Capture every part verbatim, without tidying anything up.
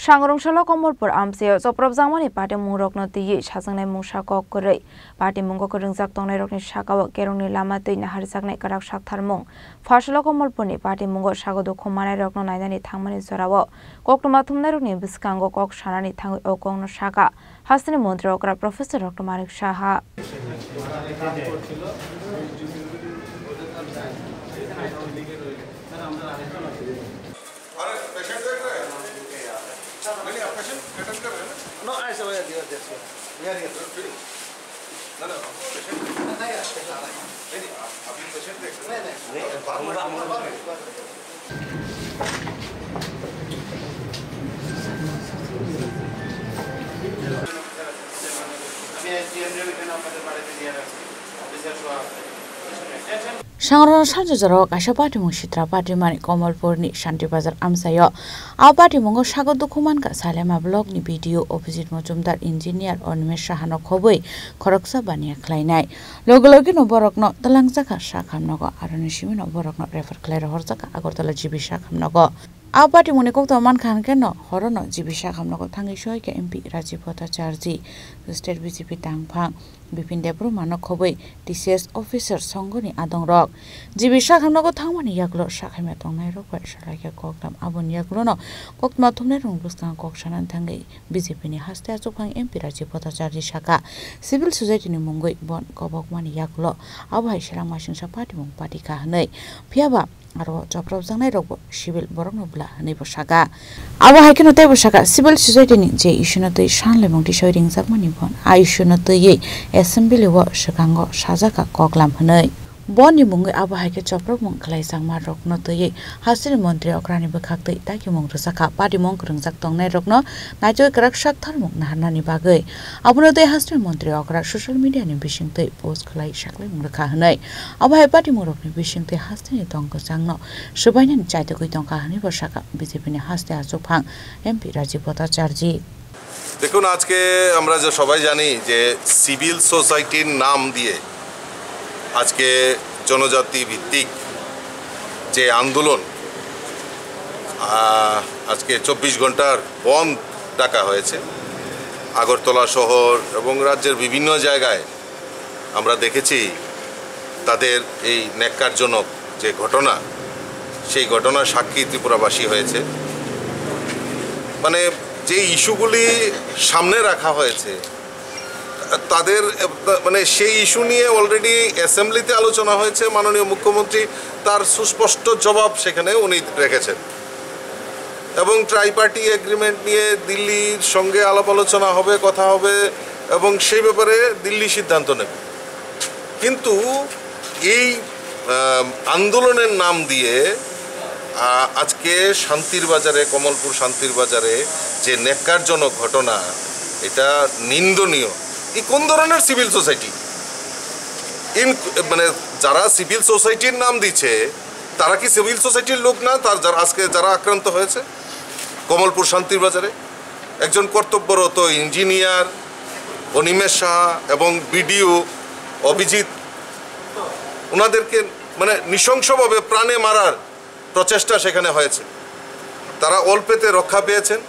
Sangrong salo Komolpur amchaio chopropjakmani patimungrokno twiwi sajaknai mungsa kok kwrwi. Patimungo kwrwngjak tongnairokni sakao kerongni lama twi naharjaknai kwrak saktharmung. Phasalo Komolpurni patimungo sago dukhu manairokno nainani thangmani jorao koktwma thumnairokni bwskango kok sanani thangwi o kokno saka hasteni montri okra Professor Doctor Manik Saha. अरे, पेशेंट देख रहे हैं? नहीं, नहीं, आप patient attend कर रहे हैं ना? नो, ऐसे हो गया, दिया, दिया, दिया, दिया। फिर? ना, ना, पेशेंट नहीं, नहीं, आप अभी पेशेंट देख रहे हैं? नहीं, नहीं। नहीं, बार, बार, बार, बार। আমি এসডিএম রেম এখানে আপনাদের বাড়িতে দিয়ে রাখছি। অফিসার সহ আছে। Sangrong salsa jorao kaisa patimung sitra patimani Komolpurni Shanti Bazar amchaio. A patimungo sago dukhu mankha Salema blockni B D O Abhijit Mojumdar, engineer Animesh Sahano khobwi khoroksa baniya khlainai. Logi logino borokno twlangjakha sak hamnogo, aroni simino borokno refer khlai rohorjakha Agartala G B sak hamnogo. A patimungni koktwma mankha hwnkhe no horono G B sak hamnogo thangwi soikha M P Rajiv Bhattacharjee, state B J P tangphang Bipin Debbarmano khobwi T C S officer songoni adongrok. G B sak hamnogo thangmani yagulo sakhaima tongnairok bai salaikha koklam. Aboni yagulono koktwma thumnairokni bwskango kok sanani thangwi B J P ni haste achukphang M P Rajiv Bhattacharjee saka, civil society ni mungwi bon kobokmani yagulo abo hai seleng masingsa patimung patikha hwnwi. Phiyaba aro chopropjaknairokbo civil borokno bwla hwnwibo saka. Abo hai kheno teibo saka, civil society ni je issue no twi sanlaimung tisoi ringjakmani bon, a issue no twiwi assembly o swkango sajaka koklam hwnwi. Boni mungwi abo hai khe chopropmung khlaijakmarokno twiwi hasteni montri okrani bwkhaktwi dakimung rwjakha, patimung kwrwngjak tongnairokno naichogwi kwrak saktharmung naharnani bagwi. Abono tei hasteni montri okra social media ni bisingtwi post khlai saklaimung rwkha hwnwi. Abo hai patimungrokni bisingtwi hasteni tong kwchangno swbainani chaitogwi tongkha hwnwibo sakha B J P ni haste achukphang M P Rajiv Bhattacharjee. দেখুন, আজকে আমরা যে সবাই জানি যে সিভিল সোসাইটির নাম দিয়ে আজকে জনজাতি ভিত্তিক যে আন্দোলন, আহ, আজকে চব্বিশ ঘন্টার বন্ধ ডাকা হয়েছে। আগরতলা শহর এবং রাজ্যের বিভিন্ন জায়গায় আমরা দেখেছি তাদের এই ন্যাক্কারজনক যে ঘটনা, সেই ঘটনার সাক্ষী ত্রিপুরাবাসী হয়েছে। মানে, যে ইস্যুগুলি সামনে রাখা হয়েছে, তাদের, মানে, সেই ইস্যু নিয়ে অলরেডি অ্যাসেম্বলিতে আলোচনা হয়েছে। মাননীয় মুখ্যমন্ত্রী তার সুস্পষ্ট জবাব সেখানে উনি রেখেছেন। এবং ট্রাইপার্টি এগ্রিমেন্ট নিয়ে দিল্লির সঙ্গে আলাপ আলোচনা হবে, কথা হবে এবং সেই ব্যাপারে দিল্লি সিদ্ধান্ত নেবে। কিন্তু এই, আহ, আন্দোলনের নাম দিয়ে, আহ, আজকে শান্তির বাজারে, কমলপুর শান্তির বাজারে যে ন্যাক্কারজনক ঘটনা, এটা নিন্দনীয়। এই কোন ধরনের সিভিল সোসাইটি? ইন-, মানে, যারা সিভিল সোসাইটির নাম দিচ্ছে, তারা কি সিভিল সোসাইটির লোক না? তার যারা, আজকে যারা আক্রান্ত হয়েছে কমলপুর শান্তির বাজারে, একজন কর্তব্যরত ইঞ্জিনিয়ার অনিমেষ সাহা এবং বিডিও অভিজিৎ, ওনাদেরকে, মানে, নৃশংসভাবে প্রাণে মারার প্রচেষ্টা সেখানে হয়েছে। তারা অল্পেতে রক্ষা পেয়েছেন।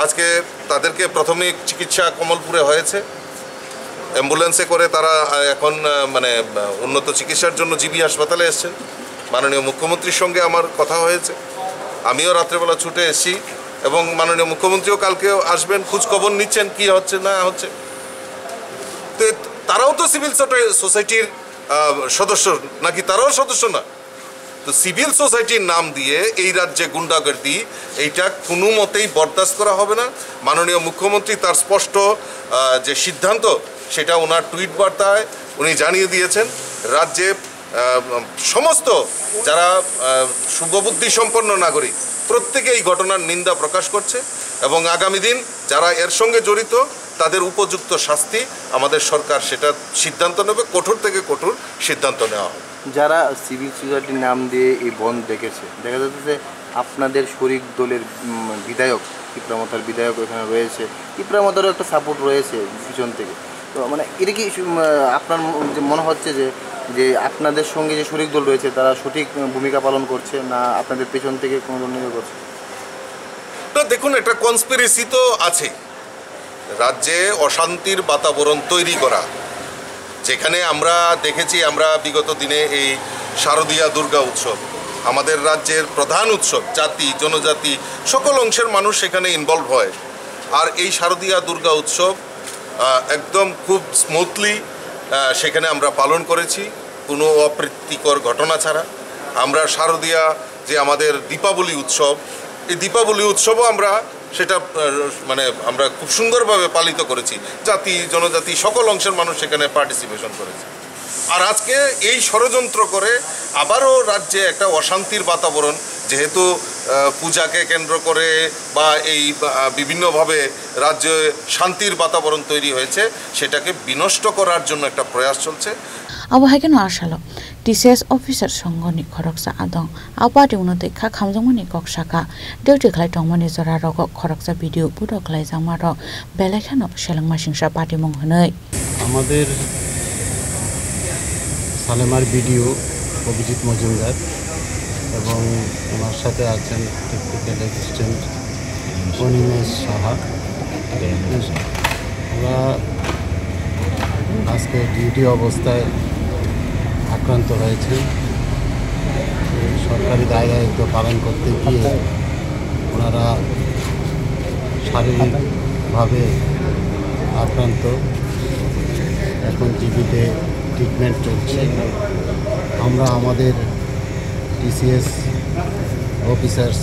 আজকে তাদেরকে প্রাথমিক চিকিৎসা কমলপুরে হয়েছে, অ্যাম্বুলেন্সে করে তারা, আহ, এখন, আহ, মানে, আহ, উন্নত চিকিৎসার জন্য জিবি হাসপাতালে এসছেন। মাননীয় মুখ্যমন্ত্রীর সঙ্গে আমার কথা হয়েছে, আমিও রাত্রেবেলা ছুটে এসেছি এবং মাননীয় মুখ্যমন্ত্রীও কালকে আসবেন, খোঁজ খবর নিচ্ছেন কি হচ্ছে না হচ্ছে। তো এ-, তারাও তো সিভিল সোসাই-, সোসাইটির, আহ, সদস্য, নাকি তারাও সদস্য না? তো সিভিল সোসাইটির নাম দিয়ে এই রাজ্যে গুন্ডাগর্দি, এইটা কোনো মতেই বরদাস্ত করা হবে না। মাননীয় মুখ্যমন্ত্রী তার স্পষ্ট, আহ, যে সিদ্ধান্ত, সেটা ওনার টুইট বার্তায় উনি জানিয়ে দিয়েছেন। রাজ্যে, আহ, সমস্ত যারা, আহ, শুভবুদ্ধি সম্পন্ন নাগরিক, প্রত্যেকে এই ঘটনার নিন্দা প্রকাশ করছে এবং আগামী দিন যারা এর সঙ্গে জড়িত, তাদের উপযুক্ত শাস্তি আমাদের সরকার সেটা সিদ্ধান্ত নেবে, কঠোর থেকে কঠোর সিদ্ধান্ত নেওয়া হবে। যারা সিভিল সোসাইটির নাম দিয়ে এই বন্ধ ডেকেছে, দেখা যাচ্ছে যে আপনাদের শরিক দলের, উম, বিধায়ক, তিপ্রা মথার বিধায়ক এখানে রয়েছে, তিপ্রা মথারও একটা সাপোর্ট রয়েছে পিছন থেকে। তো মানে এটা কি, উম, আপনার ম-, যে মনে হচ্ছে যে, যে আপনাদের সঙ্গে যে শরিক দল রয়েছে তারা সঠিক, উম, ভূমিকা পালন করছে না আপনাদের পেছন থেকে কোনো ধরনের ইয়ে করছে? দেখুন, একটা কনস্পিরেসি তো আছে, রাজ্যে অশান্তির বাতাবরণ তৈরি করা। যেখানে আমরা দেখেছি, আমরা বিগত দিনে এই শারদীয়া দুর্গা উৎসব, আমাদের রাজ্যের প্রধান উৎসব, জাতি, জনজাতি, সকল অংশের মানুষ সেখানে ইনভলভ হয়। আর এই শারদীয়া দুর্গা উৎসব আহ, একদম খুব স্মুথলি সেখানে আমরা পালন করেছি, কোনো অপ্রীতিকর ঘটনা ছাড়া। আমরা শারদীয়া যে আমাদের দীপাবলি উৎসব, এই দীপাবলি উৎসবও আমরা সেটা আহ, মানে আমরা খুব সুন্দরভাবে পালিত করেছি। জাতি, জনজাতি, সকল অংশের মানুষ সেখানে পার্টিসিপেশন করেছে। আর আজকে এই ষড়যন্ত্র করে আবারও রাজ্যে একটা অশান্তির বাতাবরণ, যেহেতু আহ, পূজাকে কেন্দ্র করে বা এই আহ, বিভিন্নভাবে রাজ্যে শান্তির বাতাবরণ তৈরি হয়েছে, সেটাকে বিনষ্ট করার জন্য একটা প্রয়াস চলছে। Abo hai kheno asalo T C S officer songoni khoroksa adong a party uno twi kha khamjakmani kok saka, duty khlai tongmani jora rogo khoroksa video photo khlaijakma rok belai kheno selengma singsa party mung hwnwi. আমাদের সালেমার বিডিও অভিজিৎ মজুমদার এবং ওনার সাথে আছেন technical assistant Animesh সাহা। ওরা আজকে ডিউটি অবস্থায় আক্রান্ত হয়েছেন। সরকারি দায় দায়িত্ব পালন করতে গিয়ে ওনারা শারীরিকভাবে আক্রান্ত, এখন জিবিতে ট্রিটমেন্ট চলছে। আমরা আমাদের টিসিএস অফিসার্স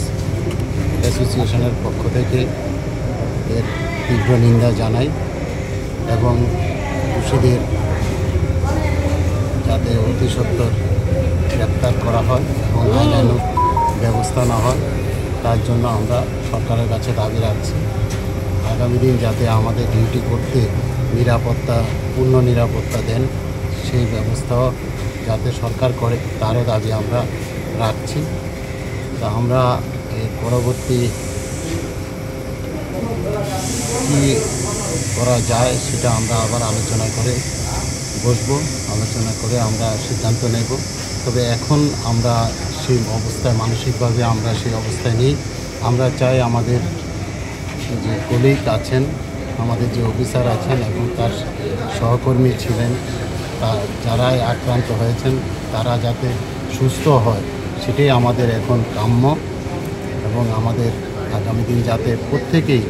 অ্যাসোসিয়েশনের পক্ষ থেকে এর তীব্র নিন্দা জানাই এবং দোষীদের যাতে অতি সত্বর গ্রেপ্তার করা হয় এবং আইনানুগ ব্যবস্থা নেওয়া হয়, তার জন্য আমরা সরকারের কাছে দাবি রাখছি। আগামী দিন যাতে আমাদের ডিউটি করতে নিরাপত্তা, পূর্ণ নিরাপত্তা দেন, সেই ব্যবস্থাও যাতে সরকার করে, তারও দাবি আমরা রাখছি। তা আমরা এর পরবর্তী কী করা যায়, সেটা আমরা আবার আলোচনা করে বসবো, আলোচনা করে আমরা সিদ্ধান্ত নেব। তবে এখন আমরা সেই অবস্থায়, মানসিকভাবে আমরা সেই অবস্থায় নেই। আমরা চাই আমাদের যে কলিগ আছেন, আমাদের যে অফিসার আছেন এবং তার সহকর্মী ছিলেন, তা, যারাই আক্রান্ত হয়েছেন, তারা যাতে সুস্থ হয়, সেটাই আমাদের এখন কাম্য। এবং আমাদের আগামী দিন যাতে প্রত্যেকেই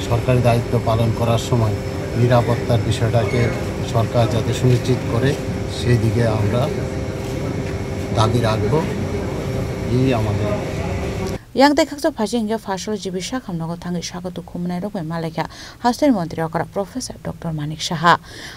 সরকারি দায়িত্ব পালন করার সময় নিরাপত্তার বিষয়টাকে সরকার যাতে সুনিশ্চিত করে, সেই দিকে আমরা দাবি রাখব। এই আমাদের Yang tei khaksa phaising hwnkhe phasal G B sakhamnogo thangwi sago tukhumanairok bai malaikha hasteni montri okra Professor Doctor Manik Saha.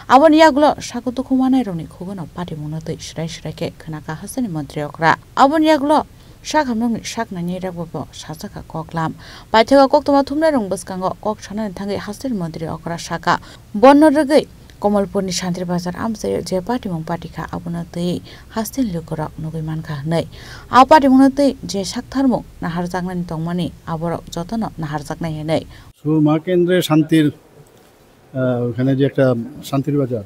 Aboni yagulo sago tukhumanairokni khugono patimungno twi swrai swrai khe khwnakha hasteni montri okra. Aboni yagulo sakhamnokni sak nainai rokbo bo sajakha koklam. Paithago koktwma thumnairokni bwskango kok sanani thangwi hasteni montri okra sakha, bono rwgwi Komolpurni Shantir Bazar amchaio je patimung patikha, abono twi hasteni lukurok nugwi mankha hwnwi. A patimungno twi je saktharmung naharjaknani tongmani, aborok jotono naharjaknai hwnwi. Surma কেন্দ্রে শান্তির, আহ, ওখানে যে একটা শান্তির বাজার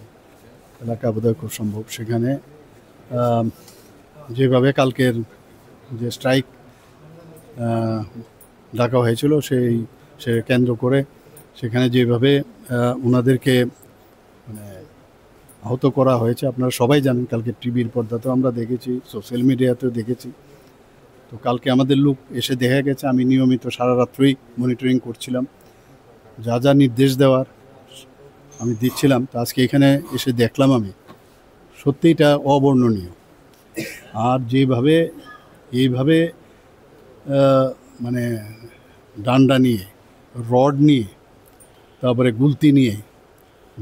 এলাকা বোধহয় খুব সম্ভব, সেখানে, আহ, যেভাবে কালকের যে স্ট্রাইক, আহ, ডাকা হয়েছিল, সেই, সে কেন্দ্র করে সেখানে যেভাবে, আহ, ওনাদেরকে মানে আহত করা হয়েছে। আপনারা সবাই জানেন, কালকে টিভির পর্দাতেও আমরা দেখেছি, সোশ্যাল মিডিয়াতেও দেখেছি। তো কালকে আমাদের লোক এসে দেখা গেছে, আমি নিয়মিত সারা রাত্রই মনিটরিং করছিলাম, যা যা নির্দেশ দেওয়ার আমি দিচ্ছিলাম। তো আজকে এখানে এসে দেখলাম আমি, সত্যি এটা অবর্ণনীয়। আর যেভাবে, এইভাবে, আহ, মানে ডান্ডা নিয়ে, রড নিয়ে, তারপরে গুলতি নিয়ে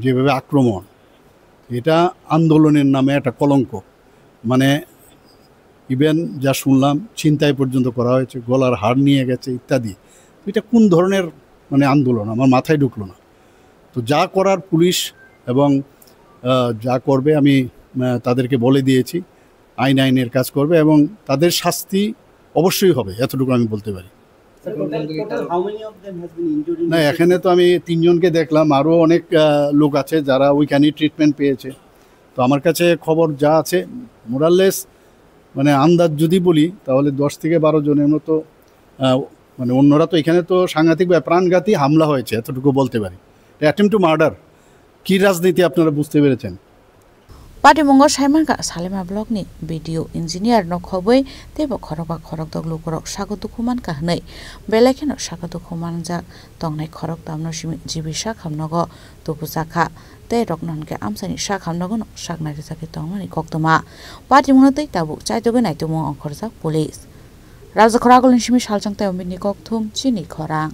যেভাবে আক্রমণ, এটা আন্দোলনের নামে একটা কলঙ্ক। মানে, ইভেন যা শুনলাম, ছিনতাই পর্যন্ত করা হয়েছে, গলার হার নিয়ে গেছে ইত্যাদি। তো এটা কোন ধরনের, মানে, আন্দোলন, আমার মাথায় ঢুকলো না। তো যা করার পুলিশ এবং, আহ, যা করবে, আমি, আহ, তাদেরকে বলে দিয়েছি, আইন আইনের কাজ করবে এবং তাদের শাস্তি অবশ্যই হবে, এতটুকু আমি বলতে পারি। Sir, total, total how many of them has been injured in না, this এখানে তো আমি তিনজনকে দেখলাম, আরও অনেক, আহ, লোক আছে যারা ওইখানেই ট্রিটমেন্ট পেয়েছে। তো আমার কাছে খবর যা আছে, মোরালেস, মানে, আন্দাজ যদি বলি, তাহলে দশ থেকে বারো জনের মতো, আহ, মানে অন্যরা তো এখানে তো সাংঘাতিকভাবে প্রাণঘাতী হামলা হয়েছে, এতটুকু বলতে পারি। Attempt to murder. কি রাজনীতি আপনারা বুঝতে পেরেছেন? Patimungo Saimankha Salima block ni B D O engineer no khobwi teibo khorokba khorokdok lukurok sago dukhu mankha hwnwi, belai kheno sago dukhu manjak tongnai khoroktam no simi G B sakhamnogo tubujakha tei rokno hwnkhe amchaini sakhamnogo no saknai rwjakhe tongmani koktwma. Patimungno tei tabuk chaitugwi naitukmung ongkhorjak police. Rajakhor Agulni simi Salchang tei Omitni kokthum chini khorang.